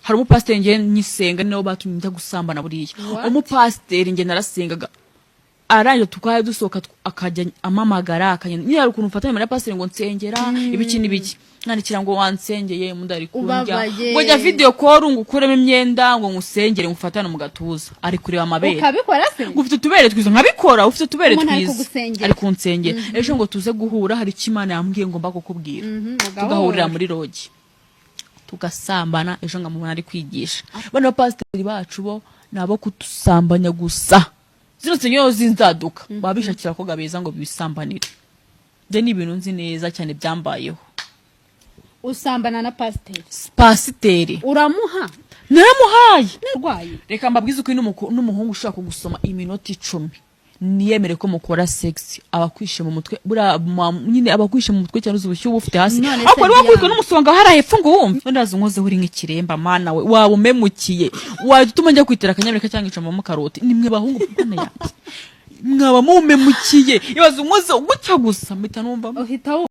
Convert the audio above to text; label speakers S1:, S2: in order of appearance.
S1: Hari umupasiteri nge nyisenga, niwe batumye njya gusambana buriya.
S2: What?
S1: Umupasiteri nge narasengaga, arangije tukajya dusohoka, akajya amamagara, akagenda nyine. Hari ukuntu ufatanya na pasiteri ngo nsengera ibiki n'ibiki, mwandikira ngo wansengeye munda ari kundya,
S2: Ubabaye.
S1: ngo jya video call, ngo ukuremo imyenda, ngo ngusengere, ngufatane mu gatuza, ari kureba amabere.
S2: Ukabikora se?
S1: Ngo ufite utubere twiza, nkabikora. Ufite utubere
S2: Umuntu ari
S1: twiza.
S2: kugusengera.
S1: Ari kunsengera. Ejo ngo tuze guhura, hari icyo Imana yambwiye ngo mba kukubwira.
S2: Mugahura.
S1: Tugahurira muri lodge, tugasambana. Ejo nkamubona ari kwigisha. Bano bapasiteri bacu bo ni abo kudusambanya gusa. Zino nsengero z'inzaduka baba bishakira abakobwa beza ngo bisambanire. Ibyo ni ibintu nzi neza cyane, byambayeho.
S2: Usambana na pasiteri?
S1: Pasiteri.
S2: Uramuha?
S1: Naramuhaye.
S2: Urwaye.
S1: Reka mbabwize ukuri, n'umuhungu ushaka kugusoma iminota 10 niyemere ko mukora sex, aba akwishe mu mutwe. Buriya nyine aba akwishe mu mutwe cyane. Uzi ubushyuhe uba ufite hasi?
S2: None se
S1: Ariko wari wakubiswe
S2: Diane.
S1: n'umusonga hariya hepfo ngo wumve. None ndaza unkozeho uri nk'ikiremba. Mana we, waba umemukiye, wajya utuma njya kwitera akanyamerika cyangwa icamamo karoti. Nimwe bahungu, mana yanjye, mwaba mumemukiye. Ibaze unkozeho gutya gusa, mpita numva
S2: Uhita wumva.